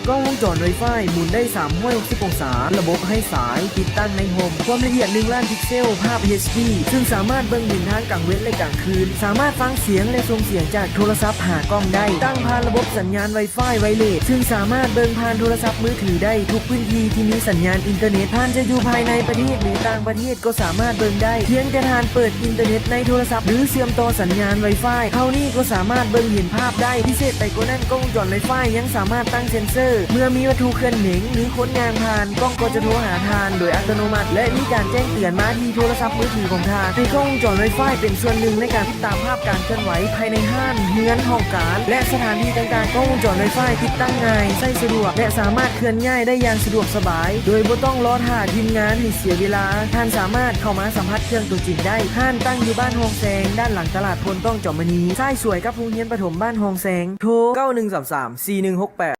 ກ້ອງວົງຈອນ Wi-Fi ໝູນໄດ້ສາມຮ້ອຍຫົກສິບອົງສາ, ລະບົບໄຮ້ສາຍ ຕິດຕັ້ງໃນໂຮມ, ຄວາມລະອຽດໜຶ່ງລ້ານພິກເຊວ, ພາບ ເອັດ ເອັດ ດີ ຊຶ່ງສາມາດເບິ່ງເຫັນທັງກາງເວັນ ແລະ ກາງຄືນ, ສາມາດຟັງສຽງ ແລະ ສົ່ງສຽງຈາກໂທລະສັບຫາກ້ອງໄດ້, ຕັ້ງຜ່ານລະບົບສັນຍານ Wi-Fi ໄວເລສ ຊຶ່ງສາມາດເບິ່ງຜ່ານໂທລະສັບມືຖືໄດ້ທຸກພື້ນທີ່ທີ່ມີສັນຍານອິນເຕີເນັດ. ທ່ານຈະຢູ່ພາຍໃນປະເທດ ຫຼື ຕ່າງປະເທດ ກໍສາມາດເບິ່ງໄດ້ ພຽງແຕ່ທ່ານເປີດອິນເຕີເນັດໃນໂທລະສັບ ຫຼື ເຊື່ອມຕໍ່ສັນຍານ Wi-Fi ເທົ່ານີ້ກໍສາມາດເບິ່ງເຫັນພາບໄດ້. ພິເສດໄປກວ່ານັ້ນ, ກ້ອງວົງຈອນ Wi-Fi ຍັງສາມາດຕັ້ງເຊັນເຊີ. ເມື່ອມີວັດຖຸເຄື່ອນເໜັງ ຫຼື ຄົນຍ່າງຜ່ານ, ກ້ອງກໍຈະໂທຫາທ່ານໂດຍອັດຕະໂນມັດ ແລະ ມີການແຈ້ງເຕືອນມາທີ່ໂທລະສັບມືຖືຂອງທ່ານ. ໃຫ້ກ້ອງວົງຈອນ Wi-Fi ເປັນສ່ວນໜຶ່ງໃນການຕິດຕາມພາບການເຄື່ອນໄຫວພາຍໃນຮ້ານ, ເຮືອນ, ຫ້ອງການ ແລະ ສະຖານທີ່ຕ່າງໆ. ກ້ອງວົງຈອນ Wi-Fi ຕິດຕັ້ງງ່າຍ, ໃຊ້ສະດວກ ແລະ ສາມາດເຄື່ອນຍ້າຍໄດ້ຢ່າງສະດວກສະບາຍ ໂດຍບໍ່ຕ້ອງລໍຖ້າທີມງານໃຫ້ເສຍເວລາ. ທ່ານສາມາດເຂົ້າມາສຳຜັດເຄື່ອງຕົວຈິງໄດ້. ຮ້ານຕັ້ງຢູ່ບ້ານຮ່ອງແຊງ, ດ້ານຫຼັງຕະຫຼາດໂພນຕ້ອງ ຈອມມະນີ, ຊ້າຍສວຍກັບໂຮງຮຽນປະຖົມບ້ານຮ່ອງແຊງ. ໂທ ເກົ້າໜຶ່ງສາມສາມ ສີ່ໜຶ່ງຫົກແປດ.